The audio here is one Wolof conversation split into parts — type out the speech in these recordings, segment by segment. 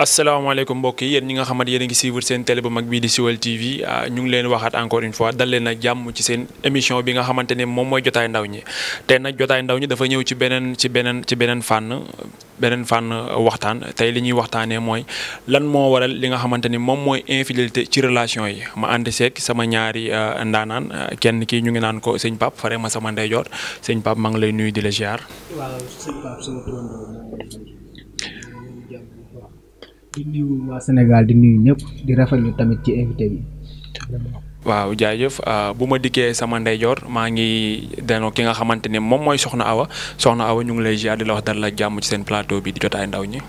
asalaamaaleykum mbokk yi yéen ñi nga xamante yéen a ngi suivre seen télé bu mag bii di Siweul TV ñu ngi leen waxaat encore une fois dal leen ak jàmm ci seen émission bi nga xamante ne moom mooy jotaay ndaw ñi tey nag jotaay ndaw ñi dafa ñëw ci beneen fànn waxtaan tey li ñuy waxtaanee mooy lan moo waral li nga xamante ni moom mooy infidélité ci relation yi ma ànd seeg sama ñaari ndaanaan kenn kii ñu ngi naan ko sëñ Pape fare ma sama ndeyjoor sëñ Pape maa ngi lay nuyu di la ziar. waaw sëñ Pape sama di nuyu waa Sénégal di nuyu ñëpp di rafetlu tamit ci invité bi. waaw jaajëf bu ma dikkee sama ndeyjoor maa ngi denoo ki nga xamante ni moom mooy Soxna Awa ñu ngi lay ziar di la wax dal la jàmm ci seen plateau bi di jotaay ndaw ñi.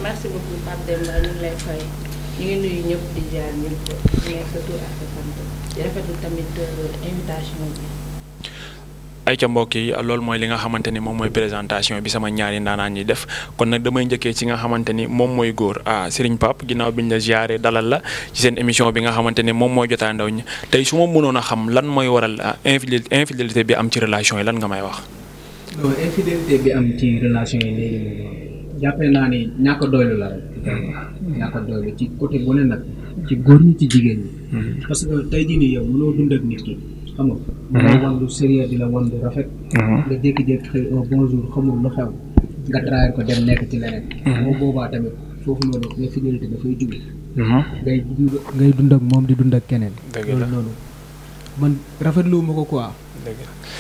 merci beaucoup Pape Demba ñu ngi lay fay ñu ngi nuyu ñëpp di ziar ñëpp di nekk sa tur ak sa sant di rafetlu tamit invitation bi. ay ca mbokk yi loolu mooy li nga xamante ni moom mooy présentation bi sama ñaari ndaanaan ñi def kon nag damay njëkkee ci nga xamante ni moom mooy góor Serigne Pape ginnaaw bi ñu la ziaree dalal la ci seen émission bi nga xamante ni moom mooy jotaay ndaw ñi tey su ma mënoon a xam lan mooy waral infidélité bi am ci relation yi lan nga may wax. non infidélité bi am ci relation yi léegi moom jàppee naa ni ñàkk a doylu la rek. ñàkk a doylu ci côté bu ne nag ci góor ñi ci jigéen ñi. parce que tey jii nii yow mënoo dund ak nit ki. xam nga. da ngay wan lu sérieux di la wan lu rafet. nga jékki-jékki xëy un bon jour xamul lu xew. nga trahir ko dem nekk ci leneen. boo boobaa tamit foofu noonu infidélité dafay jóge. ngay dund ak moom di dund ak keneen. loolu noonu man rafetlu ma ko quoi.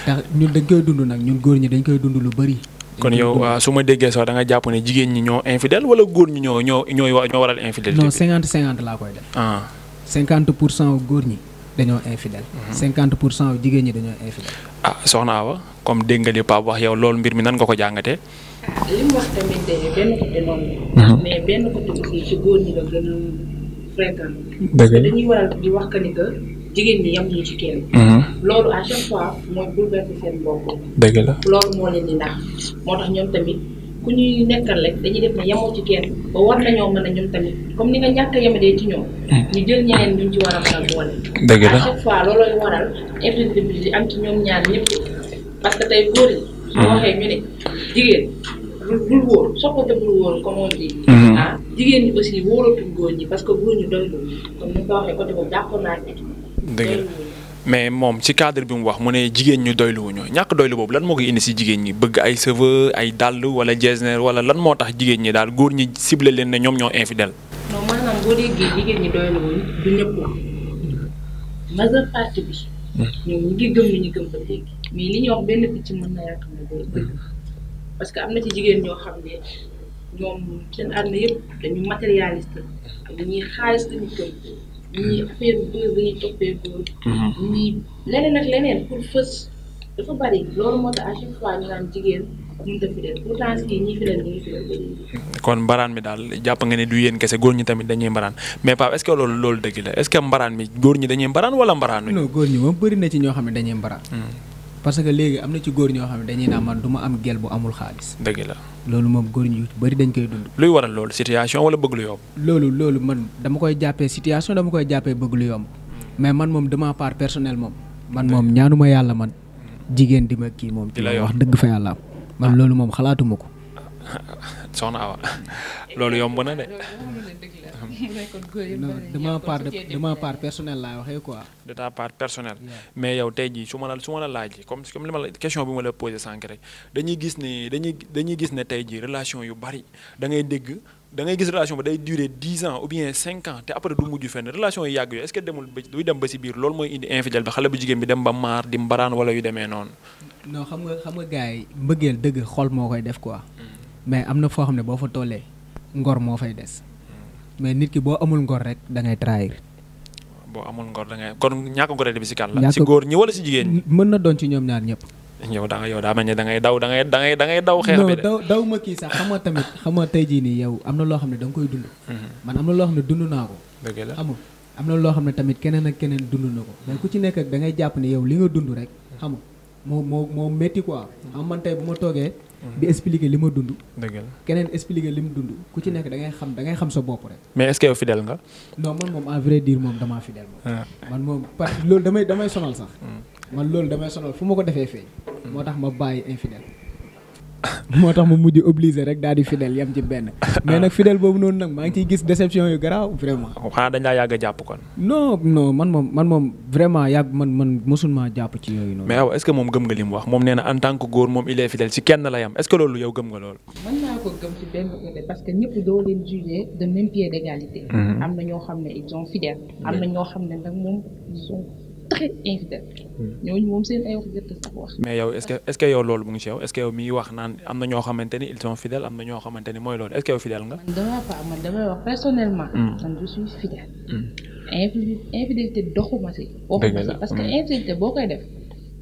ndax ñun dañ koy dund nag ñun góor ñi dañ koy dund lu bëri. kon yow su ma déggee sax da nga jàpp ne jigéen ñi ñoo infidèle wala góor ñi ñoo waral infidélité. non 50-50 laa koy def. 50% góor ñi. dañoo infidèle. 50% jigéen ñi dañoo infidèle. Soxna Awa comme dégg nga li Pape wax yow loolu mbir mi nan nga ko jàngatee. li mu wax tamit benn côté noonu. mais benn côté aussi ci góor ñi la gën a fréquent. parce que dañuy waral di wax que ni que jigéen ñi yamuñu ci kenn. loolu à chaque fois mooy bouleverser seen bopp. dëgg la loolu moo leen di ndax moo tax ñoom tamit ku ñuy nekkal rek dañuy def ne yamoo ci kenn ba war nañoo mën a ñoom tamit comme ni nga ñàkk a yemadee ci ñoom. ñu jël ñeneen ñu ci war a mën a boole. dëgg la à chaque fois loolooy waral infidélité bi di am ci ñoom ñaar ñëpp parce que tey góor yi. su waxee ñu ne jigéen bul wóor soppate bul wóor comme on dit. jigéen ñi aussi wóoratuñ góor ñi parce que góor ñi doylu comme ni nga ko waxee côté boobu d'accord naa ci. dëgg la mais moom ci cadre bi mu wax mu ne jigéen ñu doyluwuñu ñàkk doylu boobu lan moo koy indi si jigéen ñi bëgg ay cheveux ay dàll wala jeesneer wala lan moo tax jigéen ñi daal góor ñi ciblé leen ne ñoom ñoo infidèle. non maanaam boo déggee jigéen ñi doyluwuñ du ñëpp majeure partie bi. ñoom ñu ngi gëm li ñu gëm ba léegi mais li ñuy wax benn picc mën na yàq na dëgg parce que am na ci jigéen ñoo xam ne ñoom seen àdduna yëpp dañu matérialiste dañuy xaalis dañu gëm. ñii affaire bu bëri dañuy toppee góor. ñii leneen ak leneen pour fës dafa bari loolu moo tax à chaque fois ñu naan jigéen mënut a fidèle pourtant kii ñii fidèle ñu ngi fidèle ba léegi. kon mbaraan mi daal jàpp nga ne du yéen kese góor ñi tamit dañuy mbaraan mais Pape est-ce que loolu dëgg la est-ce que mbaraan mi góor ñi dañuy mbaraan wala mbaraan wi. non góor ñi moom bëri na ci ñoo xam ne dañuy mbaraan. parce que léegi am na ci góor ñoo xam ne dañuy naan man du ma am gel bu amul xaalis. dëgg la loolu moom góor ñi bëri dañ koy dund. luy waral loolu situation wala bëgg lu yomb. loolu man dama koy jàppee situation dama koy jàppee bëgg lu yomb mais man moom de ma part personnel moom. man moom ñaanuma yàlla man jigéen di ma kii moom. di la wax dëgg fa yàlla man loolu moom xalaatuma ko. Soxna Awa loolu yomb na de. non de ma part personnel laay waxee quoi. de ta part personnelle. mais yow tey jii su ma la laaj comme li ma la question bi ma la posé sànq rek dañuy gis ne tey jii relation yu bari da ngay gis relation ba day durer 10 ans ou bien 5 ans te après du mujj fenn relation yu yàgg yooyu est-ce que duy dem ba si biir loolu mooy indi infidèle ba xale bu jigéen bi dem ba maar di mbaraan wala yu demee noonu. non xam nga gars yi mbëggeel dëgg xol moo koy def quoi. mais am na foo xam ne boo fa tollee ngor moo fay des. mais nit ki boo amul ngor rek da ngay trahir. boo amul ngor da ngay kon ñàkk ngor bi si kan la. si góor ñi wala si jigéen ñi. mën na doon ci ñoom ñaar ñëpp. yow daa mel ne da ngay daw xeex bi de. non daw ma kii sax xam nga tey jii nii yow am na loo xam ne da nga koy dund. man am na loo xam ne dund naa ko. dëgg la xam nga am na loo xam ne tamit keneen ak keneen dund na ko mais ku ci nekk da ngay jàpp ne yow li nga dund rek xam nga moo métti quoi. xam man tey bu ma toogee. di expliquer li ma dund. dëgg la keneen expliquer li mu dund ku ci nekk da ngay xam sa bopp rek. mais est-ce que yow fidèle nga. non man moom à vrai dire moom damaa fidèle moom. man moom parce que loolu damay sonal sax. man loolu damay sonal fu ma ko defee feeñ. moo tax ma bàyyi infidèle. moo tax ma mujj obligé rek daal di fidèle yam ci benn mais nag fidèle boobu noonu nag maa ngi ciy gis déception yu garaaw vraiment. xanaa dañ laa yàgg a jàpp kon. non man moom vraiment yàgg man mosul maa jàpp ci yooyu noonu. mais yow est-ce que moom gëm nga li mu wax moom nee na en tant que góor moom il est fidèle ci kenn la yam est-ce que loolu yow gëm nga loolu. mën naa ko gëm ci benn côté parce que ñëpp doo leen juger de même pied d'égalité. am na ñoo xam ne ils sont fidèles. am na ñoo xam ne nag moom ils sont très infidèles. ñooñu moom seen ay wax jot sax wax. mais yow est-ce que yow loolu mu ngi ci yow est-ce que yow mi ngi wax naan am na ñoo xamante ni ils sont fidèles am na ñoo xamante ni mooy loolu est-ce que yow fidèle nga. man damay wax personnellement. man je suis fidèle. infidélité doxuma si. waxuma si parce que infidélité boo koy def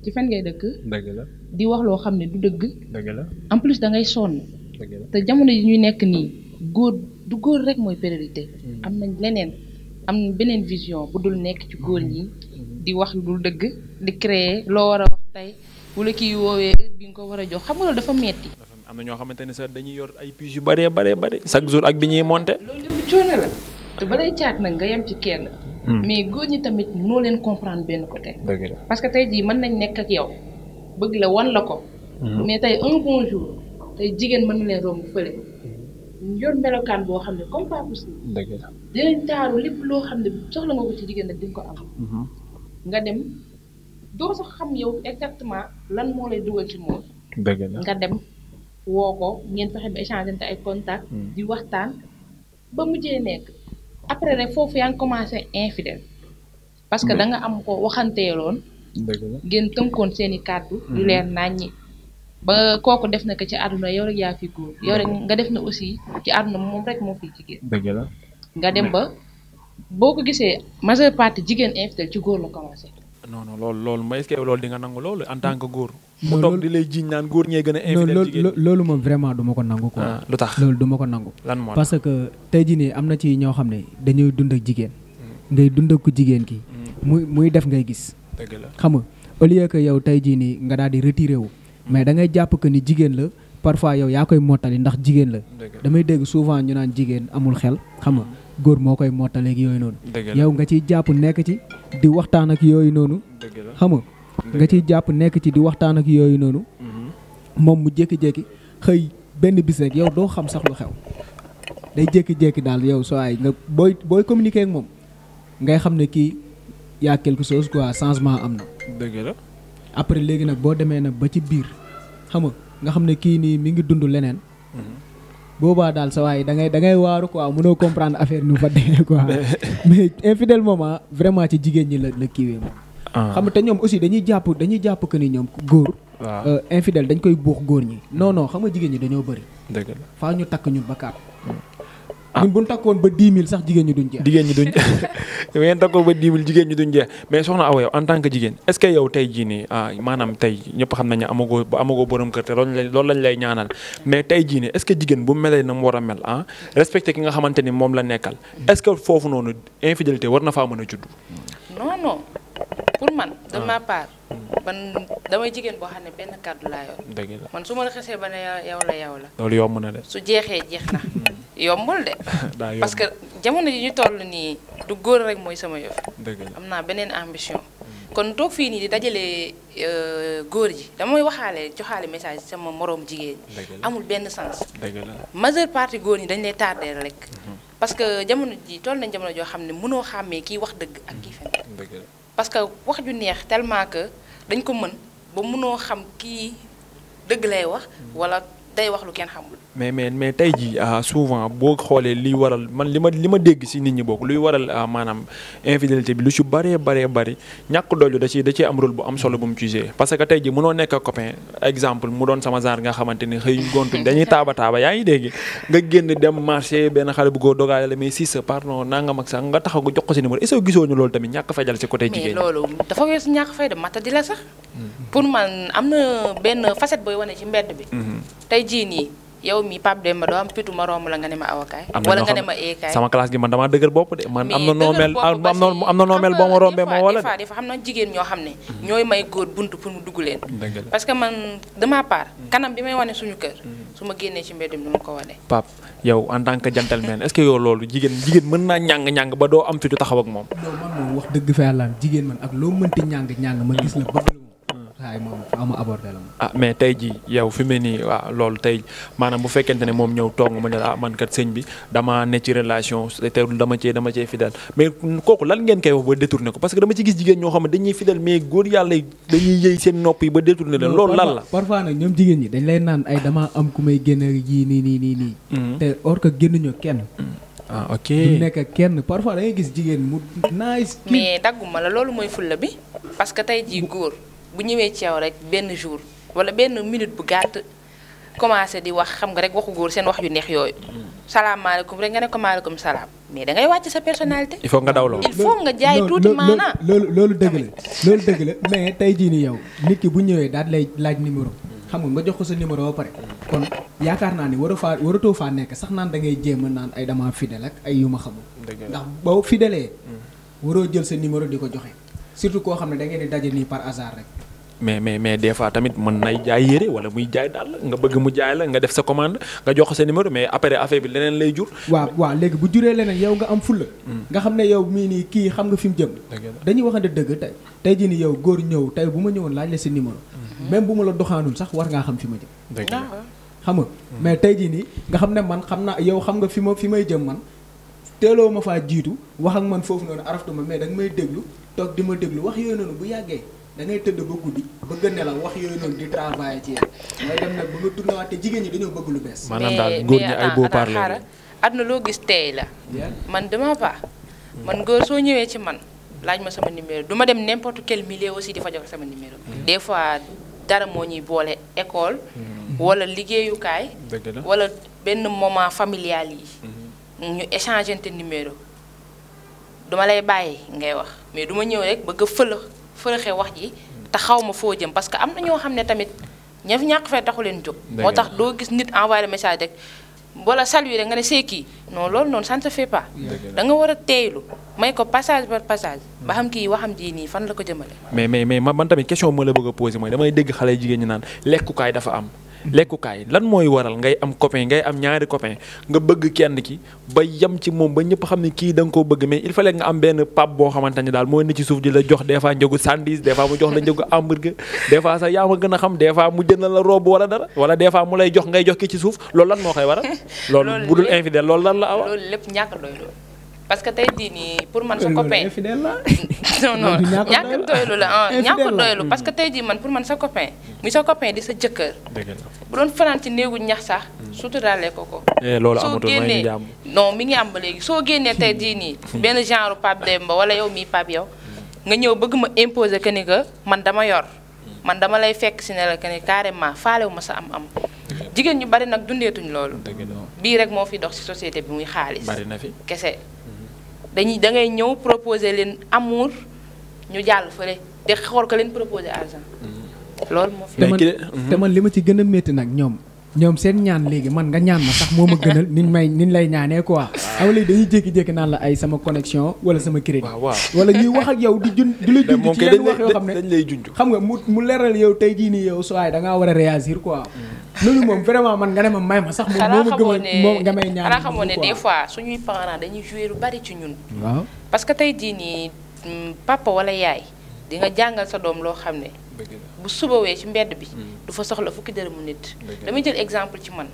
ci fan ngay dëkk. dëgg la di wax loo xam ne du dëgg. dëgg la en plus da ngay sonn. dëgg la te jamono yi ñuy nekk nii góor du góor rek mooy priorité. am nañ leneen am na beneen vision bu dul nekk ci góor ñi. di wax lu dul dëgg di créer loo war a wax tey wala kii woowee heure bi nga ko war a jox xam nga loolu dafa metti. am na ñoo xamante ne sax dañuy yor ay puces yu bëree chaque jour ak bi ñuy monter. loolu lépp coono la te balay caat nag nga yem ci kenn. mais góor ñi tamit mënoo leen comprendre benn côté. dëgg la parce que tey jii mën nañ nekk ak yow bëgg la wan la ko. mais tey un bon jour tey jigéen mën na leen romb fële. yor melokaan boo xam ne comme pas possible. dëgg la dinañ taaru lépp loo xam ne soxla nga ko ci jigéen nag di nga ko am. nga dem doo sax xam yow exactement lan moo lay dugal ci moom. dëgg la nga dem woo ko ngeen fexe ba échanger te ay contact di waxtaan ba mujjee nekk après rek foofu yaa ngi commencé infidèle parce que da nga am ko waxanteeloon. dëgg la ngeen tënkoon seen i kàddu. yu leer naññi ba kooku def na ko ci àdduna yow rek yaa fi góor yow rek nga def na aussi ci àdduna moom rek moo fi jigéen. dëgg la nga dem ba. boo ko gisee majeure partie jigéen infidèle ci góor la commencé. non loolu mooy est-ce que loolu di nga nangu loolu en tant que góor. mu toog di lay jiiñ naan góor ñee gën a infidèle jigéen loolu moom vraiment du ma ko nangu quoi. lu tax loolu du ma ko nangu. lan moo parce que tey jii nii am na ci ñoo xam ne dañuy dund ak jigéen. ngay dund ak ku jigéen ki muy def ngay gis. dëgg la xam nga au lieu que yow tey jii nii nga daal di retiré wu. mais da ngay jàpp que ni jigéen la parfois yow yaa koy mottali ndax jigéen la. damay dégg souvent ñu naan jigéen amul xel xam nga. góor moo koy mottaleeg yooyu noonu. yow nga ciy jàpp nekk ci di waxtaan ak yooyu noonu. xam nga ciy jàpp nekk ci di waxtaan ak yooyu noonu. moom mu jékki-jékki xëy benn bis rek yow doo xam sax lu xew. day jékki-jékki daal yow soo ay nga booy communiquer ak moom ngay xam ne kii yaa quelque chose quoi changement am na. dëgg la après léegi nag boo demee nag ba ci biir xam nga xam ne kii nii mi ngi dund leneen. boobaa daal sa waay da ngay waaru quoi mënoo comprendre affaire nu fa demee quoi mais infidèle moment vraiment ci jigéen ñi la kiiwee moom. xam nga te ñoom aussi dañuy jàpp que ni ñoom góor. infidèle dañ koy buux góor ñi. non xam nga jigéen ñi dañoo bëri. dëgg la faa ñu takk ñun ba kaat. ñun bu ñu takkoon ba 10 000 sax jigéen ñi duñ jeex. jigéen ñi duñ ngeen takkoon ba 10 000 jigéen ñi duñ jeex mais soxna Awa yow en tant que jigéen est-ce que yow tey jii nii maanaam tey ñëpp xam nañ ne amagoo borom kër te loolu lañ lay ñaanal mais tey jii nii est-ce que jigéen bu melee na mu war a mel respecté ki nga xamante ni moom la nekkal est-ce que foofu noonu infidélité war na faa mën a judd. non pour man de ma part man damay jigéen boo xam ne benn kàddu laa yor. dëgg la man su ma la xasee ba ne yow la. loolu yomb na de. su jeexee jeex na yombul de. parce que jamono ji ñu toll nii du góor rek mooy sama yëf. dëgg la am naa beneen ambition. kon toog fii nii di dajale góor ji damay joxaale message sama moroom jigéen ñi. amul benn sens. dëgg la majeure partie góor ñi dañ lay tardé rek. parce que jamono ji toll nañ jamono joo xam ne mënoo xàmmee kii wax dëgg ak kii fen. dëgg la parce que wax ju neex tellement que dañ ko mën ba mënoo xam kii dëgg lay wax wala day wax lu kenn xamul. mais tey jii souvent boo xoolee liy waral man li ma dégg si nit ñi bokk luy waral maanaam infidélité bi lu ci bëree bëri ñàkk doylu da ciy am rôle bu am solo bu mu ci joué parce que tey jii mënoo nekk copain exemple mu doon sama genre nga xamante ni xëy gontuñ dañuy taaba yaa ngi dégg nga génn dem marché benn xale bu góor dogaale la mais si sa pardon nangam ak sax nga taxaw nga jox ko si numéro est-ce que gisoo ñu loolu tamit ñàkk fayal si côté jigéen. mais loolu dafa weesu ñàkk fayda mata di la sax. pour man am na benn facette booy wane ci mbedd bi. tey jii nii yow mi Pape Demba doo am pitu ma romb la nga ne ma awakaay wala nga ne ma eekaay sama classe gi man damaa dëgër bopp de man am na noo mel boo ma rombee moo wala des fois xam na jigéen ñoo xam ne ñooy may góor buntu pour mu dugg leen parce que man de ma part kanam bi may wane suñu kër su ma génnee ci mbedd mi du ma ko wane. Pape yow en tant que gentleman est-ce que yow loolu jigéen mën naa ñàng ba doo am fitu taxaw ak moom. non man moom wax dëgg fa yàlla jigéen man ak loo mënti ñàng ma gis la bëgg la moom. aay moom faaw ma aborder la moom. ah mais tey jii yow fi mu ne nii waaw loolu tey maanaam bu fekkente ne moom ñëw toog ma ne la man kat sëñ bi dama ne ci relation te dama cee fidèle mais kooku lan ngeen koy wax ba détourné ko parce que dama ci gis jigéen ñoo xam ne dañuy fidèle mais góor yàlla dañuy yëy seen nopp yi ba détourné leen loolu lan la. parfois nag ñoom jigéen ñi dañ lay naan ay dama am ku may génn yii nii. te or que génnuñu kenn. ah ok du nekk kenn parfois da ngay gis jigéen mu nice. mais dagguma la loolu mooy fulla bi parce que tey jii góor bu ñëwee ci yow rek benn jour wala benn minute bu gàtt commencé di wax xam nga rek waxu góor seen wax yu neex yooyu. salaamaaleykum rek nga ne ko maaleykum salaam mais da ngay wàcc sa personnalité. il faut nga daw loolu. il faut nga jaay tuuti maanaa. loolu dëgg la mais tey jii nii yow nit ki bu ñëwee daal lay laaj numéro. xam nga jox ko sa numéro ba pare kon yaakaar naa ni waratoo faa nekk sax naan da ngay jéem a naan ay dama fidèle ak ay yu ma xamul. ndax boo fidèlee waroo jël sa numéro di ko joxe surtout koo xam ne da ngeen di daje nii par hasard rek. mais des fois tamit mën nay jaay yére wala muy jaay daal nga bëgg mu jaay la nga def sa commande nga jox ko sa numéro mais après affaire bi leneen lay jur. waaw léegi bu juree leneen yow nga am fulla nga xam ne yow mii nii kii xam nga fi mu jëm. dañuy waxante dëgg tey jii nii yow góor ñëw tey bu ma ñëwoon laaj la sa numéro. même bu ma la doxaanul sax war ngaa xam fi ma jëm. xam nga mais tey jii nii nga xam ne man xam naa yow xam nga fi may jëm man teeloo ma faa jiitu wax ak man foofu noonu araftu ma mais da nga may déglu toog di ma déglu wax yooyu noonu bu yàggee da ngay tëdd ba guddi bëgg ne la wax yooyu noonu di travailler ci yow ngay dem nag ba nga tourné waat te jigéen ñi dañoo bëgg lu bees. maanaam daal góor ñi ay beau parler àdduna loo gis tey la. man dama pas man góor soo ñëwee ci man laaj ma sama numéro du ma dem n'importe quel milieu aussi di fa jox sama numéro. des fois dara moo ñuy boole école. wala liggéeyukaay. wala benn moment familial yi. ñu échanger te numéro duma lay bàyyi ngay wax mais du ma ñëw rek bëgg a fëlëxee wax ji te xaw ma foo jëm parce que am na ñoo xam ne tamit ñàkk fee taxu leen jóg. moo tax doo gis nit envoyé message rek wala saluer rek nga ne c'est qui non loolu noonu ça ne se fait pas. da nga war a teeylu may ko passage par passage ba xam kii waxam ji nii fan la ko jëmale. mais man tamit question moo la bëgg a posé mooy damay dégg xale jigéen ñi naan lekkukaay dafa am. lekkukaay lan mooy waral ngay am copain ngay am ñaari copain nga bëgg kenn ki ba yem ci moom ba ñëpp xam ne kii da nga koo bëgg mais il fallait nga am benn pap boo xamante ni daal mooy ne ci suuf di la jox des fois njëgu sandwich des fois mu jox la njëgu hamburger des fois sax yaa ma gën a xam des fois mu jënd la robe wala dara wala des fois mu lay jox ngay jox ki ci suuf loolu lan moo koy waral. loolu bu dul infidèle loolu lan la awa. loolu lépp ñàkk doy loolu parce que tey jii nii pour man sa copain non ñàkk doylu la ñàkk doylu parce que tey jii man pour man sa copain muy sa copain di sa jëkkër bu doon fanaan ci néegu ñax sax suturaale ko loolu amatul may jàmm non mi ngi am ba léegi soo génnee tey jii nii benn genre Pape Demba wala yow mii Pape yow nga ñëw bëgg ma imposer que ni que man dama yor man dama lay fekk si ne la que ni carrément faalewu ma sa am jigéen ñu bari nag dundeetuñ loolu bii rek moo fi dox ci société bi muy xaalis bari na fi kese da ngay ñëw proposer leen amour ñu jàll fële te xool ko leen proposer argent loolu moo fi te man li ma ci gën a métti nag ñoom seen ñaan léegi man nga ñaan ma sax moo ma gënal niñ lay ñaanee quoi am léegi dañuy jékki-jékki naan la ay sama connexion wala sama crédit wala ñuy wax ak yow di la junj ci yenn wax yoo xam ne dañ lay junj xam nga mu leeral yow tey jii nii yow soo da ngaa war a réagir quoi loolu moom vraiment man nga ne ma may ma sax moom moo ma gëm moom nga may ñaan xanaa xamoo ne des fois suñuy parents dañuy jouer lu bari ci ñun waaw parce que tey jii nii papa wala yaay di nga jàngal sa doom loo xam ne bu subawee ci mbedd bi du fa soxla fukki dërëmu nit damay jël exemple ci man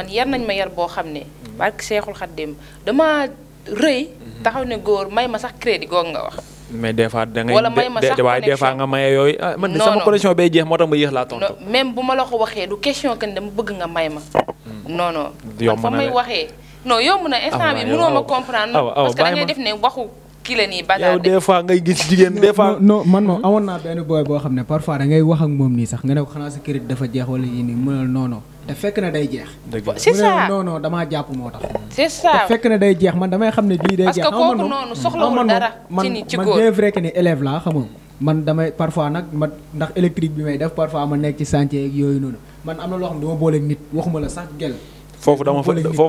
yar nañ ma yar boo xam ne barke Seexul Xaddim dama rëy taxaw ne góor may ma sax crédit googu nga wax mais des fois da ngay wala may ma sax waaye des fois nga maye yooyu man sama connexion bay jeex moo tax ma yéex laa tontu même bu ma la ko waxee du question que dama bëgg nga may ma non fa may waxee non yomb na instant bi mënoo ma comprendre parce que da ngay def ne waxu kii la nii yow des fois ngay gis jigéen des fois non man moom amoon naa benn booy boo xam ne parfois da ngay wax ak moom nii sax nga ne ko xanaa sa crédit dafa jeex wala yii nii mu ne non te fekk na day jeex c'est ça non damaa jàpp moo tax c'est ça te fekk na day jeex man damay xam ne lii day jeex parce que kooku noonu soxlawul dara ci ni ci góor man bien vrai que ni élève laa xam nga man damay parfois nag ndax électrique bi may def parfois ma nekk ci chantier ak yooyu noonu man am na loo xam ne dama booleeg nit waxuma la sax gel foofu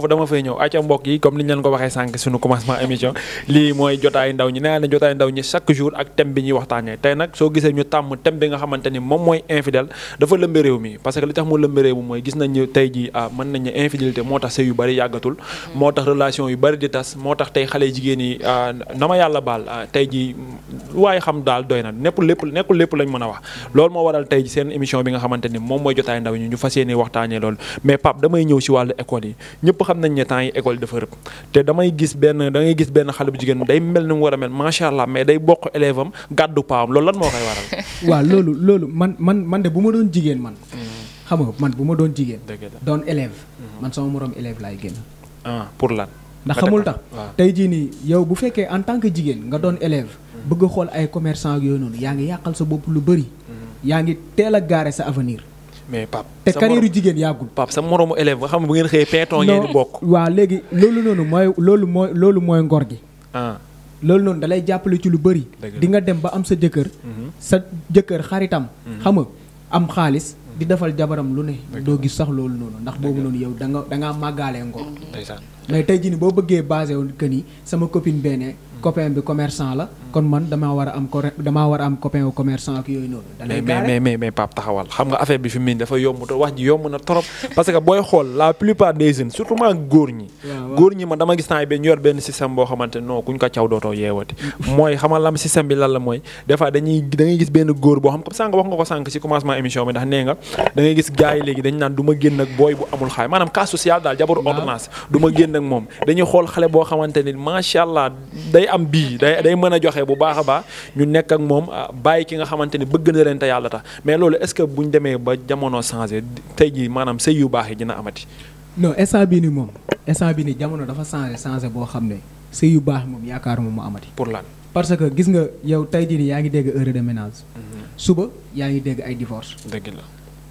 dama fay ñëw acca mbokk yi comme ni ñu leen ko waxee sànq suñu commencement émission lii mooy jotaayu ndaw ñi nee na jotaayu ndaw ñi chaque jour ak thème bi ñuy waxtaanee tey nag soo gisee ñu tàmm thème bi nga xamante ni moom mooy infidèle dafa lëmbe réew mi parce que li tax mu lëmbe réew mi mooy gis nañu tey ji mën nañu infidélité moo tax sëy yu bari yàggatul moo tax relation yu bari di tas moo tax tey xale jigéen yi na ma yàlla baal tey ji waaye xam daal doy na nekkul lépp lañ mën a wax loolu moo waral tey ji seen émission bi nga xamante ni moom mooy jotaayu ndaw ñi ñu fas yéene waxtaanee loolu mais Pape damay ñëw si wàllu école yi ñëpp xam nañ ne temps yi école dafa rëb te da ngay gis benn xale bu jigéen day mel ni mu war a mel macha allah mais day bokk élève am gàddu paam loolu lan moo koy waral. waaw loolu man de bu ma doon jigéen man. xam nga man bu ma doon jigéen. doon élève. man sama morom élève laay génn. pour lan. ndax xamul tax tey jii nii yow bu fekkee en tant que jigéen nga doon élève. bëgg a xool ay commerçant ak yooyu noonu yaa ngi yàqal sa bopp lu bëri. yaa ngi teel a gaare sa avenir. mais Pape te carrière jigéen yàggul. Pape sa moromu élève nga xam ne bu ngeen xëyee peeton ngeen di bokk. waaw léegi loolu mooy ngor gi. loolu noonu dalay jàppale ci lu bëri. di nga dem ba am sa jëkkër. sa jëkkër xaritam. xam nga am xaalis di defal jabaram lu ne. doo gis sax loolu noonu ndax boobu noonu yow da ngaa màggaalee ngor. mais tey jii nii boo bëggee basé wu que ni sama copine benn copain bi commerçant la kon man damaa war a am copain commerçant ak yooyu noonu. mais Pape taxawal xam nga affaire bi fi mu ne dafa yomb te wax ji yomb na trop parce que booy xool la plupart des jeunes surtout maa góor ñi. góor ñi man dama gis naa ñu yor benn système boo xamante non kuñ ko caw dootoo yeewati. mooy xamal lam système bi lan la mooy des fois da ngay gis benn góor boo xam comme sànq wax nga ko sànq ci commencement émission bi ndax nee nga da ngay gis gars yi léegi dañ naan du ma génn ak booy bu amul xaay maanaam cas social daal jabaru ordonnance du ma génn ak moom dañuy xool xale boo xamante ni macha allah day am bii day mën a joxe bu baax a baax ñu nekk ak moom bàyyi ki nga xamante ni bëgg na leen te yàlla tax mais loolu est-ce que buñ demee ba jamono changé tey jii maanaam sëy yu baax yi dina amati. non instant bii nii jamono dafa changé boo xam ne sëy yu baax moom yaakaaruma mu amati. pour lan parce que gis nga yow tey jii nii yaa ngi dégg heure de ménage. suba yaa ngi dégg ay divorce. dëgg la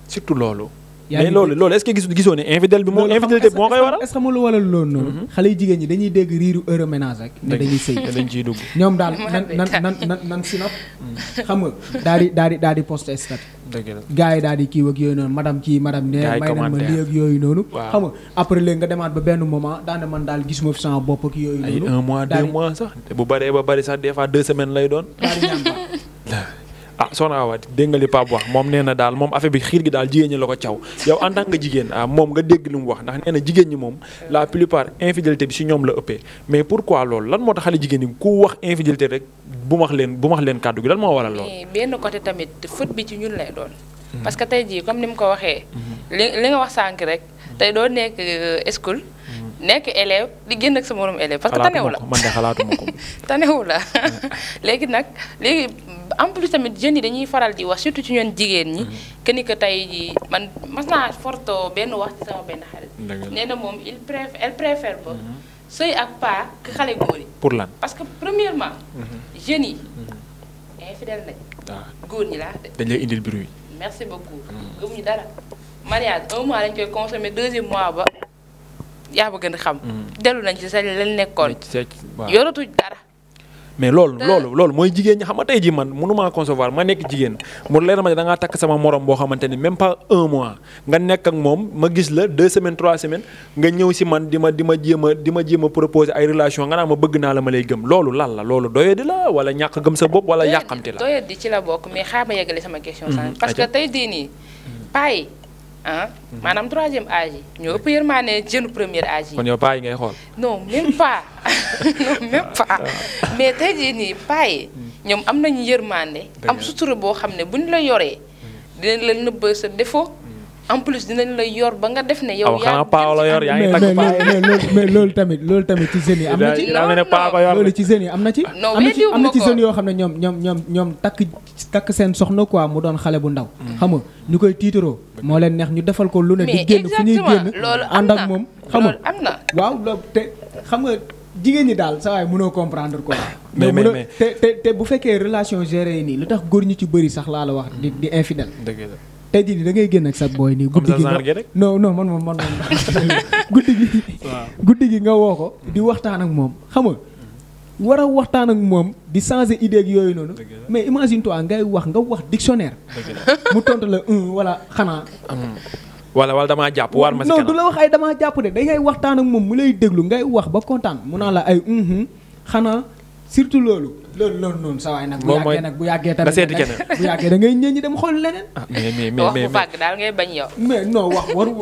surtout loolu. mais loolu est-ce que gisoo ne infidèle bi moo infidélité bi moo koy waral. est-ce que lu waral loolu noonu. xale yu jigéen ñi dañuy dégg riiru heure ménage rek. ne dañuy sëy dañ ciy dugg. ñoom daal nan sinop xam nga daal di poste statut. dëgg la gars yi daal di kii ak yooyu noonu madame ne may nañ ma lii ak yooyu noonu. xam nga après léegi nga demaat ba benn moment daane man daal gisuma fi sama bopp ak yooyu noonu. ay 1 mois 2 mois sax bu bëree ba bëri sax des fois 2 semaines lay doon. soxna Awa dégg nga li Pape wax moom nee na daal moom affaire bi xiir gi daal jigéen ñi la ko caw yow en tant que jigéen moom nga dégg li mu wax ndax nee na jigéen ñi moom la plupart infidélité bi si ñoom la ëppee mais pourquoi loolu lan moo tax xale jigéen ñi ku wax infidélité rek bu max leen kàddu gi lan moo waral loolu. benn côté tamit faute bi ci ñun lay doon. parce que tey jii comme ni mu ko waxee. li nga wax sànq rek tey doo nekk school. nekk élève di génn ak sa morom élève parce que tanewu la man de xalaatuma ko tanewu la léegi en plus tamit jeunes yi dañuy faral di wax surtout ci ñoon jigéen ñi que ni que tey jii man mas naa forto benn wax ci sama benn xarit nee na moom elle préfère ba sëy ak pas que xale góor yi pour lan parce que premièrement jeunes yi infidèle nañ góor ñi laa dañ lay indil bruit merci beaucoup gëmuñu dara mariage 1 mois lañ koy consommer 2e mois ba yaa ba gën a xam. dellu nañ ci sa leen nekkoon. yoratuñ dara. mais loolu mooy jigéen ñi xam nga tey jii man mënumaa concevoir ma nekk jigéen mu leer ma ne da ngaa takk sama morom boo xamante ni même pas 1 mois nga nekk ak moom ma gis la 2 semaines 3 semaines nga ñëw si man di ma jéem a proposer ay relation nga naa ma bëgg naa la ma lay gëm loolu lan la loolu doyadi la wala ñàkk gëm sa bopp wala yàqamti la. doyadi ci la bokk mais xaar ma yeggale sama question. parce que tey jii nii paa yi maanaam 3e âge yi ñoo ëpp yërmaane jeune premier âge yi. kon yow paa yi ngay xool. non même pas mais tey jii nii paa yi ñoom am nañu yërmaane. am sutura boo xam ne buñ la yoree dinañ la nëbb sa défaut. en plus dinañ la yor ba nga def ne yow. yaa ngi takk paa mais loolu tamit ci jeunes yi am na ci. loolu ci jeunes yi am na ci. non am na ci jeunes yoo xam ne ñoom takk seen soxna quoi mu doon xale bu ndaw. xam nga ñu koy tiitaroo. moo leen neex ñu defal ko lu ne. di génn fu ñuy génn ànd ak moom. xam nga am na waaw loolu te xam nga jigéen ñi daal saa waay mënoo comprendre quoi. mais te bu fekkee relation gérée yi nii lu tax góor ñi ci bëri sax laa la wax di infidèle. dëgg la. tey jii da ngay génn ak sa booy nii. guddi gi non man guddi gi nga woo ko di waxtaan ak moom xam nga war a waxtaan ak moom di changer idée ak yooyu noonu. mais imagine toi ngay wax dictionnaire. mu tontu la wala xanaa. wala damaa jàpp waar ma si kanam non du la wax ay damaa jàpp de da ngay waxtaan ak moom mu lay déglu ngay wax ba kontaan mu naan la ay xanaa surtout loolu noonu sa waay nag bu yàggee tamit seeti keneen bu yàggee da ngay ñëw ñi dem xool leneen. mais wax bu fàgg daal ngay bañ yow. mais non wax waru.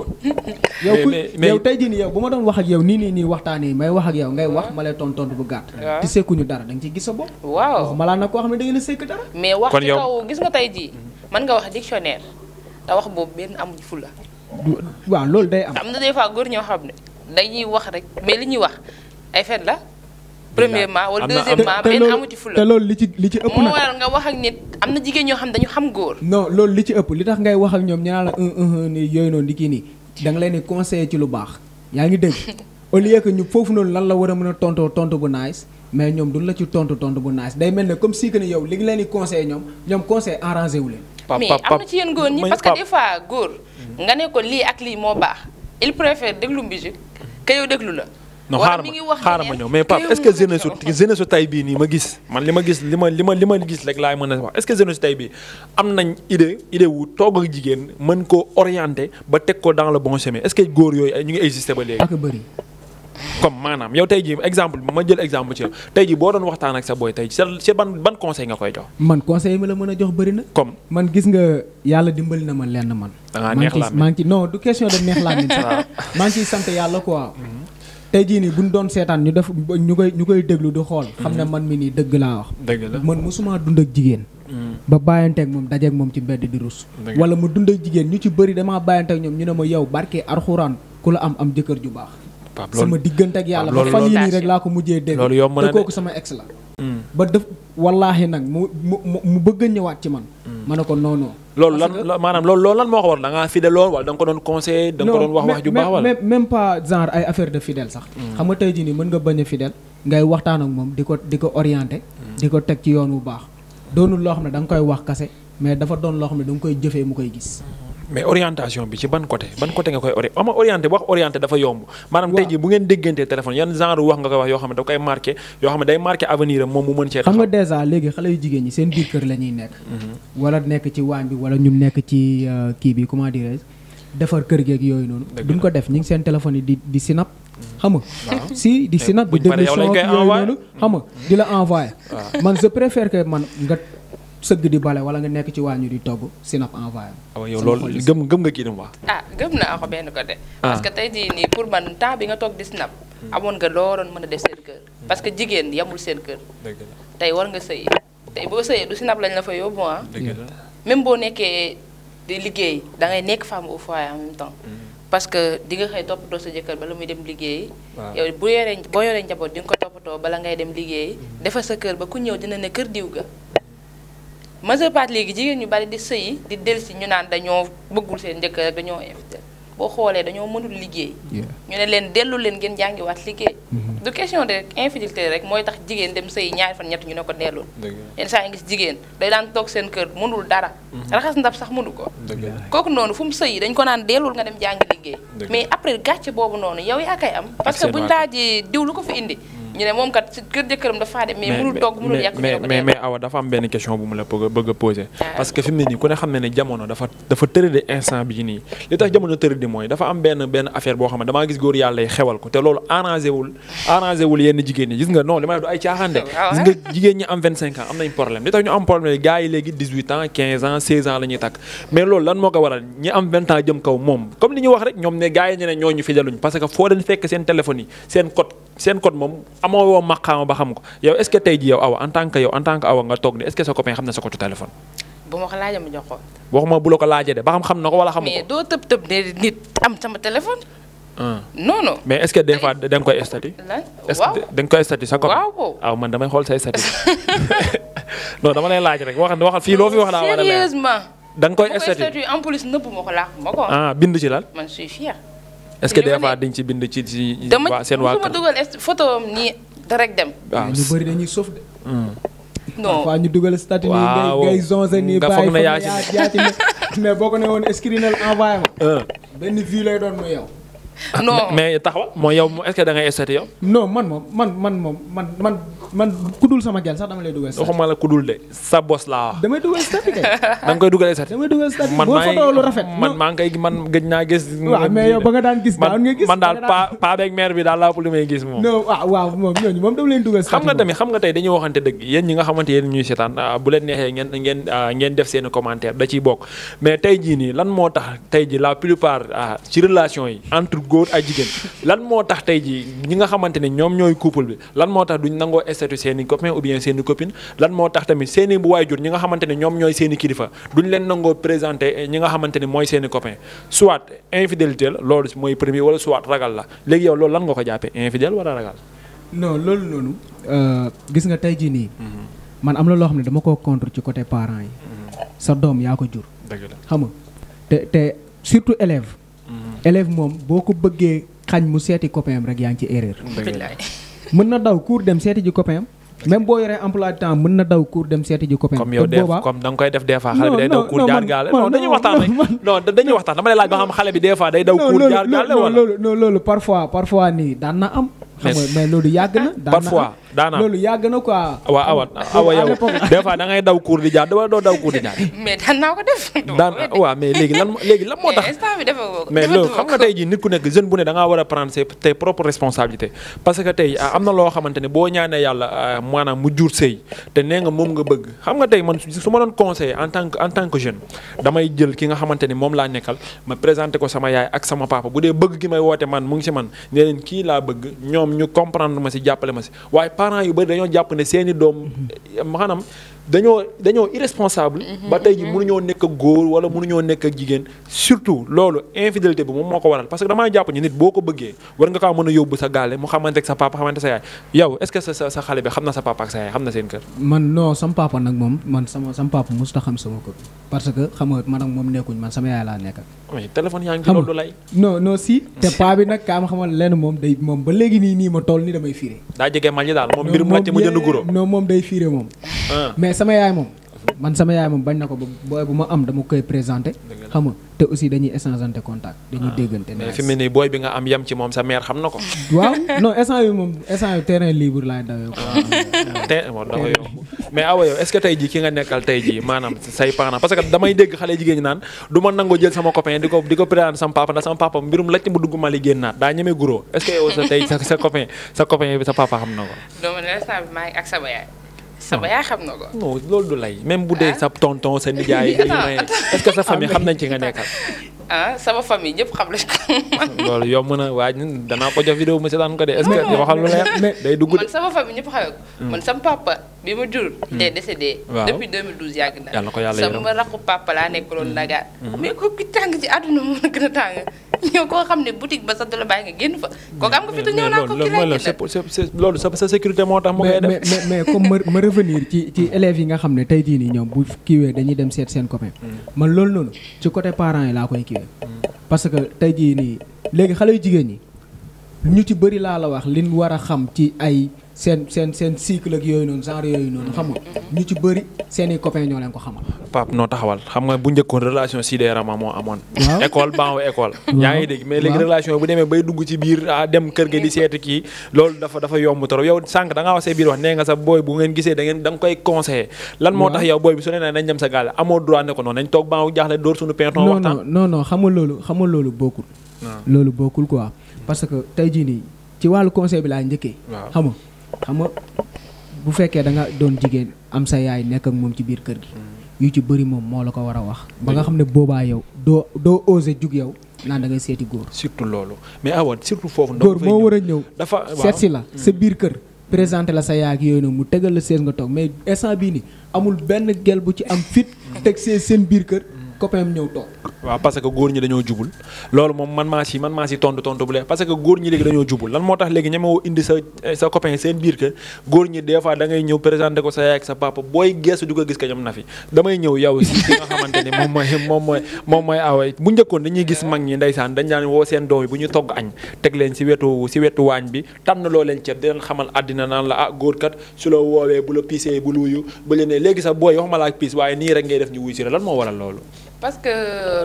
yow tey jii nii yow bu ma doon wax ak yow nii waxtaan yi may wax ak yow ngay wax ma lay tontu bu gàtt. te sekkuñu dara da nga ciy gis sa bopp. waaw wax malaa nag koo xam ne da ngeen a sekk dara. mais wax ci kaw gis nga tey jii mën nga wax dictionnaire te wax boobu benn amuñ fula. waaw loolu day am. am na des fois góor ñoo xam ne dañuy wax rek mais li ñuy wax ay fen la. premièrement wala deuxièmement benn amu ci fula. te loolu li ci ëpp nag moo waral nga wax ak nit am na jigéen ñoo xam dañu xam góor. non loolu li ci ëpp li tax ngay wax ak ñoom ñu naan la ni yooyu noonu di kii nii da nga leen di conseiller ci lu baax yaa ngi dégg au lieu que ñu foofu noonu lan la war a mën a tontu bu nice mais ñoom duñ la ci tontu bu nice day mel ne comme si que ni yow li nga leen di conseiller ñoom conseil arrangé wu leen. mais am na ci yéen góor ñi parce que des fois góor nga ne ko lii ak lii moo baax il préfère déglu musique que yow déglu la. non xaaral ma ñëw mais Pape est-ce que jeunesse su tay bii nii ma gis man li ma gis rek laay mën a wax est-ce que jeunesse su tay bii am nañ idée wu toog ak jigéen mën ko orienter ba teg ko dans le bon chemin est-ce que góor yooyu ñu ngi exister ba léegi. ak bëri. comme maanaam yow tey jii exemple ma jël exemple ci yow tey jii boo doon waxtaan ak sa boy tey ci ban conseil nga koy jox. man conseil mi la mën a jox bëri na. comme man gis nga yàlla dimbali na ma lenn man. da ngaa neex laa maa ngi ci non du question de neex laa sax maa ngi ciy sant yàlla quoi. tey jii nii bu ñu doon seetaan ñu def ñu koy déglu di xool. xam ne man mi nii dëgg laa wax. dëgg la man mosuma dund ak jigéen. ba bàyyanteeg moom dajeeg moom ci mbedd di rus. wala mu dund ak jigéen ñu ci bëri damaa bàyyanteeg ñoom ñu ne ma yow barke arxuraan ku la am jëkkër ju baax. sama diggante ak yàlla ba fan yii nii rek laa ko mujjee dégg. loolu yomb na te kooku sama ex la. ba def wallaahi nag mu bëgg a ñëwaat ci man. ma ne ko non non. loolu lan moo ko war da ngaa fidèle lool wala da nga ko doon conseiller da nga ko doon wax ju baax wala même pas genre ay affaire de fidèle sax. xam nga tey jii nii mën nga bañ a fidèle ngay waxtaan ak moom di ko orienté. di ko teg ci yoon wu baax. doonul loo xam ne da nga koy wax kase mais dafa doon loo xam ne da nga koy jëfee mu koy gis. mais orientation bi ci ban côté nga koy orienté dafa yomb maanaam tey jii bu ngeen déggantee téléphone yan genre wax nga koy wax yoo xam ne da koy marqué yoo xam ne day marqué avenir am moom mu mën cee taxaw. xam nga déjà léegi xale yu jigéen ñi seen biir kër la ñuy nekk. wala nekk ci waañ bi wala ñu nekk ci kii bi comment dirais-je defar kër geeg yooyu noonu. duñ ko def ñu ngi seen téléphone yi di sinap. xam nga si di sinap di déglu son yooyu noonu xam nga di la envoyé. man je préfère que man nga sëgg di bale wala nga nekk ci waañu di togg sinap envoyé. waaw yow loolu gëm nga kii dama wax. gëm naa ko benn côté. parce que tey jii nii pour man temps bi nga toog di sinap. amoon nga loo doon mën a def seen kër. parce que jigéen yamul seen kër. tey war nga sëy tey boo sëyee du sinap lañ la fa yóbbu ah. même boo nekkee di liggéey da ngay nekk femme au foyer en même temps. parce que di nga xëy toppatoo sa jëkkër bala muy dem liggéey. yow boo yoree njaboot di nga ko toppatoo bala ngay dem liggéey. defar sa kër ba ku ñëw dina ne kër diw ga. majeure part léegi jigéen ñu bari di sëyi di dellusi ñu naan dañoo bëggul seen njëkkër rek dañoo infidèle boo xoolee dañoo mënul liggéey. ñu ne leen dellu leen ngeen jàngiwaat liggéey. du question de infidélité rek mooy tax jigéen dem sëyi ñaari fan ñett ñu ne ko dellul. yenn saa yi gis jigéen day daan toog seen kër mënul dara. raxas ndab sax mënu ko. kooku noonu fu mu sëyi dañ ko naan dellul nga dem jàngi liggéey. mais après gàcce boobu noonu yow yaa koy am. parce que buñ laajee diw lu ko fi indi. ñu ne moom kat ci kër jëkkëram dafa dem mais mënul togg mënul yàq mais Awa dafa am benn question bu mu la bëgg a poser parce que fi mu ne nii ku ne xam ne jamono dafa tëradi instant bii nii li tax jamono tëradi mooy dafa am benn affaire boo xam ne damaa gis góor yàlla yi xewal ko te loolu arrangé wul yenn jigéen ñi gis nga non li ma ne du ay caaxaan de gis nga jigéen ñi am 25 ans am nañ problème li tax ñu am problème gars yi léegi 18 ans 15 ans 16 ans la ñuy takk mais loolu lan moo ko waral ñi am 20 ans jëm kaw moom comme li ñu wax rek ñoom ne gars yi ñu ne ñooñu fideluñ parce que foo leen fekk seen téléphone yi seen code moom amoo woo maqaama ba xam ko yow est-ce que tey jii yow Awa en tant que Awa nga toog ni est-ce que sa copain xam na sa code téléphone. bu ma ko laajee ma jox ko. waxuma bu la ko laajee de ba xam na ko wala xamu ko. mais doo tëb ne nit am sama téléphone. non. mais est-ce que des fois da nga koy statut. waaw da nga koy statut sa copain. waaw man damay xool say statut. non dama lay laaj rek waxal fii loo fi wax daa war a leer. sérieusement. da nga koy statut en plus nëbb ma ko laax ma ko. bind ci lan. man je suis fier. est-ce que des fois dañ ci bind ci seen waa dama dugal photo am nii direct dem. waaw ñu bëri dañuy soof de. non parfois ñu dugal statut nii ngay zonze nii bàyyi fa yaa ci mais boo ko ne woon screenal envoyé ma. benn vue lay doon mooy yow. non mais taxawa mooy yow est-ce que da ngay statut yow. non man man kudul sama gel sax dama lay dugal statut. waxuma la kudul de sa bos laa wax. damay dugal statut kay. da nga koy dugalee statut. damay dugal statut man boo photo lu rafet. man maa ngi koy man gëj naa gis. waaw mais yow ba nga daan gis daan nga gis. man daal paa beeg mère bi daal laa pour li may gis moom. non waaw moom ñooñu moom dama leen dugal statut. xam nga tamit xam nga tey dañuy waxante dëgg yéen ñi nga xamante yéen ñuy seetaan bu leen neexee ngeen def seen commentaire da ciy bokk mais tey jii nii lan moo tax tey ji la plupart ci relation yi entre góor ak jigéen lan moo tax tey ji ñi nga xamante ne ñoom ñooy couple bi lan moo tax duñ nangoo statut seeni copain ou bien seeni copine lan moo tax tamit seeni bu waajur ñi nga xamante ne ñoom ñooy seeni kilifa duñ leen nangoo présenté ñi nga xamante ne mooy seeni copain soit infidélité la loolu mooy premier wala soit ragal la léegi yow loolu lan nga ko jàppee infidèle wala ragal. non loolu noonu gis nga tey jii nii man am na loo xam ne dama koo contre ci côté parents yi sa doom yaa ko jur xam nga te surtout élève moom boo ko bëggee xañ mu seeti copain am rek yaa ngi ci erreur mën na daw cours dem seeti ji copain am même boo yoree emploi du temps mën na daw cours dem seeti ji copain am comme yow comme da nga koy def des fois xale bi day daw cours jaar gaale non dañuy waxtaan rek non dañuy waxtaan dama lay laaj ba xam xale bi des fois day daw cours jaar gaale wala loolu parfois nii daan na am xam nga mais loolu yàgg na parfois daanaka loolu yàgg na quoi. waaw awa yow des fois da ngay daw cours di jaar doo daw cours di jaar. mais daan naa ko def. waaw mais léegi lan moo tax. mais loolu xam nga tey jii nit ku nekk jeune bu ne da ngaa war a prendre tes propres responsabilités. parce que tey am na loo xamante ne boo ñaanee yàlla maanaam mu jur sëy te nee nga moom nga bëgg xam nga tey man su ma doon conseiller en tant que jeune damay jël ki nga xamante ni moom laa nekkal ma présenté ko sama yaay ak sama papa bu dee bëgg gi may woote man mu ngi si man ne leen kii laa bëgg ñoom ñu comprendre ma si jàppale ma si waaye parents yu bëri dañoo jàpp ne seeni doom maanaam dañoo irresponsable ba tey ji mënuñoo nekk ak góor wala mënuñoo nekk ak jigéen surtout loolu infidélité bi moom moo ko waral parce que damaa jàpp ni nit boo ko bëggee war nga kaa mën a yóbbu sa gaale mu xamante ak sa papa xamante sa yaay yow est-ce que sa xale bi xam na sa papa ak sa yaay xam na seen kër man non sama papa nag moom man sama papa mosut a xam sama kër parce que xam nga man ak moom nekkuñ man sama yaay laa nekkal téléphone yaa ngi ci loolu lay non si te paa bi nag kaa ma xamal lenn moom ba léegi nii ma toll nii damay fiire daa jege mal ñi daal moom mbirum lacc mu jënd guro non moom day fiire moom mais sama yaay moom bañ na ko ba booy bu ma am dama koy présenté xam nga te aussi dañuy échangeante contact dañuy déggante mais fi mu ne nii booy bi nga am yem ci moom sa mère xam na ko waaw non instant yi terrain libre laay dawee quoi dafa yomb mais awa yow est-ce que tey jii ki nga nekkal tey jii maanaam say parents parce que damay dégg xale jigéen ñi naan du ma nangoo jël sama copain di ko présenté sama papa ndax sama papa mbirum lacc mu dugg Mali génnaat daa ñemee guro est-ce que yow sa tey sa copain bi sa papa xam na ko sama yaay xam na ko. non loolu du lay même bu dee sa tonton sa nijaay est-ce que sa famille xam nañ ci nga nekkal. sama famille ñëpp xam nañ ko. loolu yomb na waaye ñun danaa ko jox vidéo mu seetaan ko de est-ce que waxal lu leer day dugg de. man sama famille ñëpp xam ko. man sama papa bi ma jur. il est décédé. depuis 2012 yàgg na. yàlla ko yàlla yërëm sama rakku papa laa nekkaloon Dakar. mais kooku ki tàng ci àdduna moo gën a tàng. ñëw koo xam ne boutique ba sax du la bàyyi nga génn fa. kooku am nga fi te ñëw naa ko ki lay génn. loolu sa sécurité moo tax mu koy def. mais comme ma revenir ci élèves yi nga xam ne tey jii nii ñoom bu kiiwee dañuy dem seet seen copain. man loolu noonu ci côté parents yi laa koy kiiwee. parce que tey jii nii léegi xale yu jigéen ñi ñu ci bëri laa la wax liñ war a xam ci ay seen cycle ak yooyu noonu genre yooyu noonu xam nga ñu ci bëri seen i copains ñoo leen ko xamal. Pape noo taxawal xam nga bu njëkkoon relation sidérama moo amoon. école ban école. yaa ngi dégg mais léegi relation bu demee bay dugg ci biir dem kër ga di seeti kii loolu dafa yomb trop yow sànq da ngaa wax see biir wax nee nga sa booy bu ngeen gisee da nga koy conseillé. lan moo tax yow booy bi su ne nee nañ dem sa gaale amoo droit ne ko noonu nañ toog ban jaaxle dóor suñu penton waxtaan. non xam nga loolu bokkul. loolu bokkul quoi parce que tey jii nii ci wàllu conseil bi laa njëkkee. xam nga bu fekkee da nga doon jigéen am sa yaay nekk ak moom ci biir kër gi yu ci bëri moom moo la ko war a wax ba nga xam ne boobaa yow doo osé jug yow naan da ngay seeti góor surtout loolu mais awa surtout foofu góor moo war a ñëw dafa seet si la sa biir kër présenté la sa yaay ak yooyu nag mu tegal la sees nga toog mais instant bii ni amul benn gel bu ci am fit teg seen biir kër copain am ñëw toog waaw parce que góor ñi dañoo jubul loolu moom man maa si tontu bu leer parce que góor ñi léegi dañoo jubul lan moo tax léegi ñemewoo indi sa copain seen biir kër góor ñi des fois da ngay ñëw présenté ko sa yaay ak sa papa booy geesu du ko gis ka ñoom na fi damay ñëw yow si ki nga xamante ni moom mooy away bu njëkkoon dañuy gis mag ñi ndeysaan dañ daan woo seen doom yi bu ñu togg añ teg leen si wetu waañ bi tànn loo leen ceeb di leen xamal àddina naan la góor kat su la woowee bu la piisee bu luyu bu leen ne léegi sa booy waxuma la ak piis waaye nii rek ngay def ñu wuy si lan moo waral loolu parce que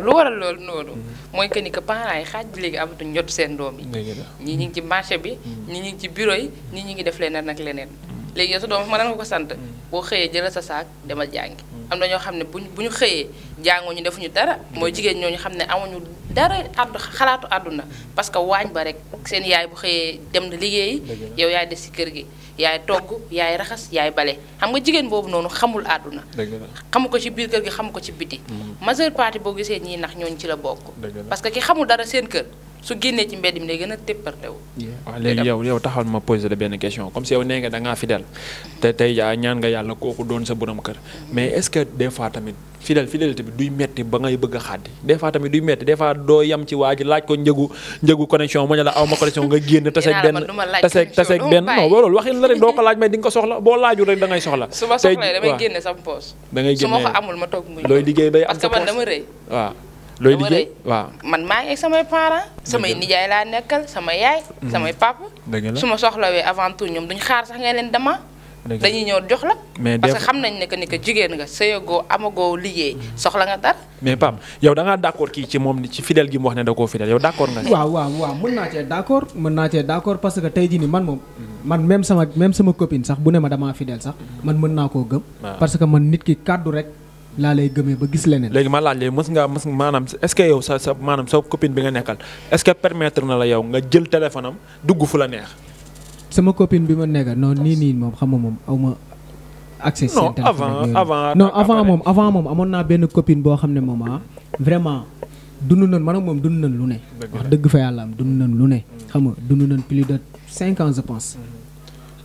lu waral loolu noonu mooy que ni que parents yi xaaj bi léegi amatuñ jot seen doom yi ñii ñu ngi ci marché bi ñii ñu ngi ci bureau yi ñii ñu ngi def leneen ak leneen léegi yow sa doom ma nga ko sant boo xëyee jëlal sa saak demal jàngi am na ñoo xam ne bu ñu xëyee jàngoo ñu defuñu dara mooy jigéen ñooñu xam ne amuñu dara xalaatu àdduna parce que waañ ba rek seen yaay bu xëyee dem na liggéeyi yow yaay des ci kër gi yaay togg yaay raxas yaay bale xam nga jigéen boobu noonu xamul àdduna xamu ko ci biir kër gi xamu ko ci biti majeure partie boo gisee ñii nax ñooñu ci la bokk parce que ki xamul dara seen kër su génnee ci mbedd mi day gën a téppartewu. waaw léegi yow taxal ma posé la benn question comme si yow nee nga da ngaa fidèle te tey ñaan nga yàlla kooku doon sa borom kër mais est-ce que des fois tamit fidélité bi duy metti ba ngay bëgg a xàddi des fois tamit duy metti des fois doo yam ci waa ji laaj ko njëgu connexion mu ne la aw ma connexion nga génn taseeg benn non loolu waxin la rek doo ko laaj mais di nga ko soxla boo laajul rek da ngay soxla. su ma soxla damay génne sama poos. da ngay génne su ma ko amul ma toog muñ. looy liggéey day am sa poos parce que man dama rëy. waaw looy liggéey waaw man maa ngi ak samay parents samay nijaay laa nekkal sama yaay samay papa su ma soxlawee avant tout ñoom duñ xaar sax nga leen dama dañuy ñëw jox la parce que xam nañ ne que jigéen nga sëyagoo amagoo liggéey soxla nga dara mais Pape yow da ngaa d'accord kii ci moom ci fidèle gi mu wax ne da koo fidèle yow d'accord nga waaw mën naa cee d'accord parce que tey jii nii man moom man même sama copine sax bu ne ma damaa fidèle sax man mën naa koo gëm parce que man nit ki kàddu rek laa lay gëmee ba gis leneen. léegi ma laaj léegi mës nga maanaam est-ce que yow sa maanaam sa copine bi nga nekkal est-ce que permettre na la yow nga jël téléphone am dugg fu la neex. sama copine bi ma nekkal non nii moom xam nga moom aw ma accès seen téléphone avant moom amoon naa benn copine boo xam ne moom vraiment dund nañ man ak moom dund nañ lu ne. wax dëgg fa yàlla am dund nañ lu ne. xam nga dund nañ plus de 5 ans je pense.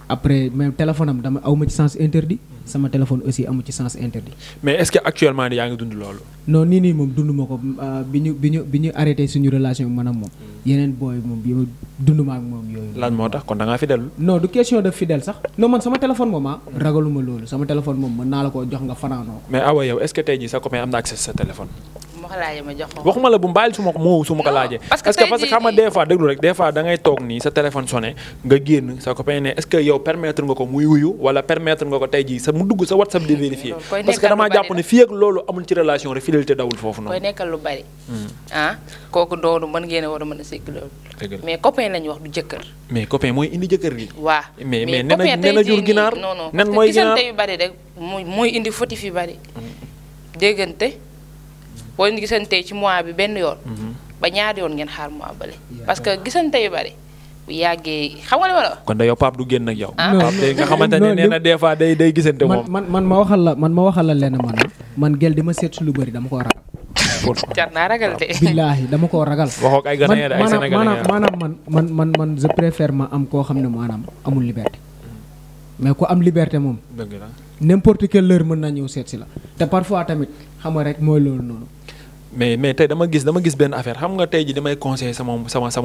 après même téléphone am dama aw ma ci sens interdit sama téléphone aussi amu ci sens interdit. mais est-ce que actuellement yaa ngi dund loolu. non nii moom dund ma ko bi ñu arrêté suñu relation man ak moom. yeneen booy moom bi ma dund ma ak moom yooyu. lan moo tax kon da ngaa fidèle. non du question de fidèle sax non man sama téléphone moom ragaluma loolu sama téléphone moom mën naa la koo jox nga fanaanoo ko. mais awa yow est-ce que tey jii sa copain am na accès sa téléphone. ma ko laajee ma jox ko. waxuma la bu mbaal su ma ko laajee. parce que xam nga des fois déglu rek des fois da ngay toog nii sa téléphone sonné nga génn sa copain ne est-ce que yow permettre nga ko muy wuyu wala permettre nga ko tey jii sa mu dugg sa WhatsApp di vérifier. parce que damaa jàpp ne fii ak loolu amul ci relation rek fidélité dawul foofu noonu. koy nekkal lu bari. kooku doonu mën ngeen a war a mën a sekk loolu. mais copain lañu wax du jëkkër. mais copain mooy indi jëkkër gi. waaw mais nee na jur ginaar. non nen parce mooy que gisante yu bari rek mooy indi fautif yu bari. déggante boo gisante ci mois bi benn yoon. ba ñaari yoon ngeen xaar mois bale. parce que gisante yu bari bu yàggee xam nga li ma la wax. kon da yow Pape du génn ak yow. Pape nga xamante ne nee na des fois day gisante moom. man ma waxal la lenn man gel di ma seet si lu bari dama koo ragal. jar naa ragal de. billaahi dama koo ragal. waxoo ay Ghanéen ay Sénégalais maanaam man je préfère ma am koo xam ne maanaam amul liberté. mais ku am liberté moom. dëgg la n'importe quelle heure mën naa ñëw seet si la te parfois tamit xam nga rek mooy loolu noonu. mais tey dama gis benn affaire xam nga tey ji damay conseiller sama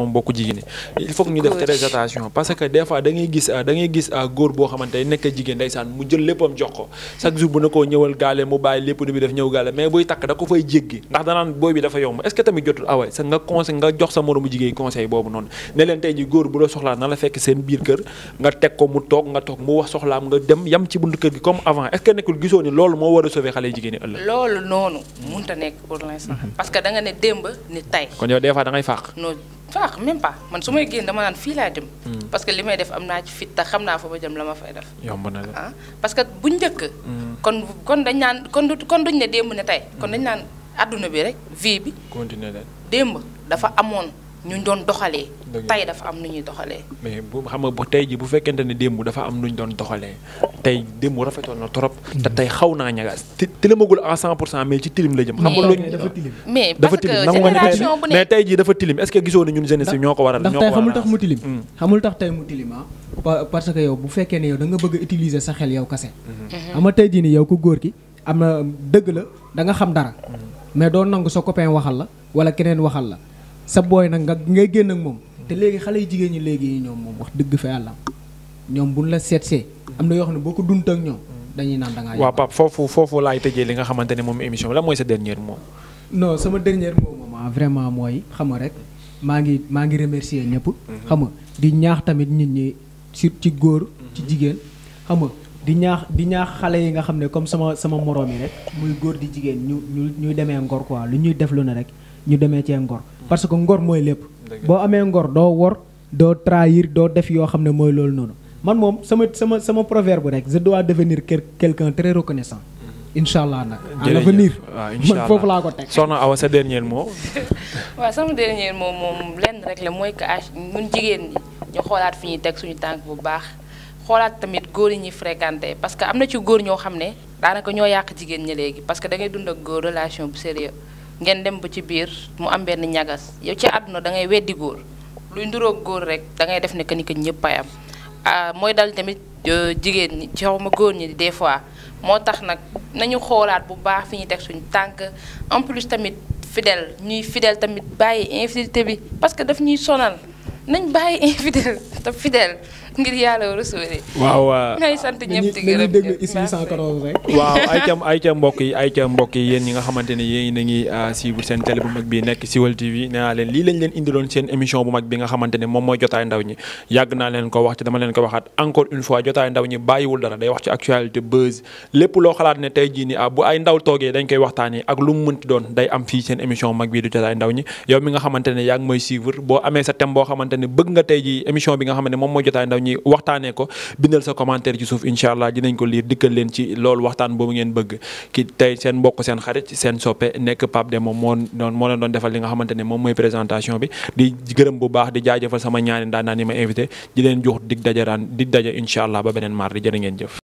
mbokku jigéen ñi il faut que ñu def très attention parce que des fois da ngay gis góor boo xamante ne nekk jigéen ndeysaan mu jël léppam jox ko chaque jour bu na koo ñëwal gaale mu bàyyi lépp bi def ñëw gaale mais buy takk da ko fay jéggi ndax danaan booy bi dafa yomb est-ce que tamit jotul awa sa nga jox sa moromu jigéen conseil boobu noonu ne leen tey ji góor bu la soxlaa na la fekk seen biir kër nga teg ko mu toog mu wax soxlaam nga dem yam ci buntu kër gi comme avant est-ce que nekkul gisoo ni loolu moo war a sauver xale jigéen ñi ëllëg loolu noonu mënta nekk pour l'instant parce que da nga ne démb ni tay kon yow des fois da ngay faax. non faax même pas man su may génn dama naan fii laa jëm. parce que li may def am naa ci fit tax xam naa fa ba jëm la ma fay def. yomb na la parce que bu njëkk. kon dañ naan kon duñ ne démb ne tay kon dañ naan adduna bi rek vie bi. continuer leen démb dafa amoon ñu doon doxalee. tay dafa am nu ñuy doxalee. mais bu xam nga bu tey ji bu fekkente ne démb dafa am nu ñu doon doxalee tey démb rafetoon na trop. te tey xaw naa ñagaas tilimagul à 100% mais ci tilim la jëm. xam nga loolu dafa tilim. mais parce que génération bu ne mais tey jii dafa tilim est-ce que gisoo ne ñun jeunesse yi ñoo ko waral. ndax tey xamul tax mu tilim. xamul tax tey mu tilim parce que yow bu fekkee ne yow da nga bëgg a utiliser sa xel yow kase. xam nga tey jii nii yow ku góor ki am na dëgg la da nga xam dara. mais doo nangu sa copain waxal la wala keneen waxal la sa booy nag ngay génn ak moom te léegi xale yu jigéen ñi léegi ñoom moom wax dëgg fa yàlla ñoom buñ la seetsee am na yoo xam ne boo ko dund ak ñoom dañuy naan da ngaa. waaw Pape foofu laay tëjee li nga xamante ne moom émission bi la mooy sa dernier mot. non sama dernier mot moom vraiment mooy xam nga rek maa ngi remercier ñëpp. xam nga di ñaax tamit nit ñi ci góor ci jigéen xam nga di ñaax xale yi nga xam ne comme sama moroom yi rek muy góor di jigéen ñu demee ngor quoi lu ñuy def lu ne rek ñu demee cee ngor parce que ngor mooy lépp. boo amee ngor doo wor doo trahir doo def yoo xam ne mooy loolu noonu man moom sama proverbe rek je dois devenir quelqu'un très reconnaissant. incha allah nag. à l'avenir man foofu laa ko teg. soxna Awa sa dernier mot. waaw sama dernier mot moom lenn rek la mooy que ñun jigéen ñi ñu xoolaat fi ñuy teg suñu tànk bu baax xoolaat tamit góor yi ñuy fréquenté parce que am na ci góor ñoo xam ne daanaka ñoo yàq jigéen ñi léegi parce que da ngay dund ak góor relation bu sérieux ngeen dem ba ci biir mu am benn ñagas yow ci àdduna da ngay weddi góor luy nduroog góor rek da ngay def ne que ni que ñëpp ay am mooy dal tamit jigéen ñi ci xaw ma góor ñi des fois moo tax nag nañu xoolaat bu baax fi ñuy teg suñu tànk en plus tamit fidèle ñuy fidèle tamit bàyyi infidélité bi parce que daf ñuy sonal nañ bàyyi infidèle te fidèle ngir yàlla war a sóoree. waaw ngay sant ñëpp di gërëm waaw ayca mbokk yi yéen ñi nga xamante ne yéen a ngi suivre seen télé bu mag bi nekk Siweul TV nee naa leen lii lañ leen indiloon seen émission bu mag bi nga xamante ne moom mooy jotaay ndaw ñi yàgg naa leen ko wax ci dama leen ko waxaat encore une fois jotaay ndaw ñi bàyyiwul dara day wax ci actualité buzz lépp loo xalaat ne tey jii ni bu ay ndaw toogee dañ koy waxtaanee ak lu mu mënti doon day am fii seen émission mag bii du jotaay ndaw ñi yow mi nga xamante ne yaa ngi mooy suivre boo amee sa thème boo xamante ne bëgg nga tey jii émission bi nga xamante ne moom mooy jotaay ndaw ñi waxtaanee ko bindal sa commentaire ci suuf incha allah dinañ ko liir dikkal leen ci loolu waxtaan boobu ngeen bëgg ki tey seen mbokk seen xarit seen soppe nekk Pape Demba moo leen doon defal li nga xamante ne moom mooy présentation bi di gërëm bu baax di jaajëfal sama ñaani daan naa ni ma invité di leen jox dig daje incha allah ba beneen mardi jërë ngeen jëf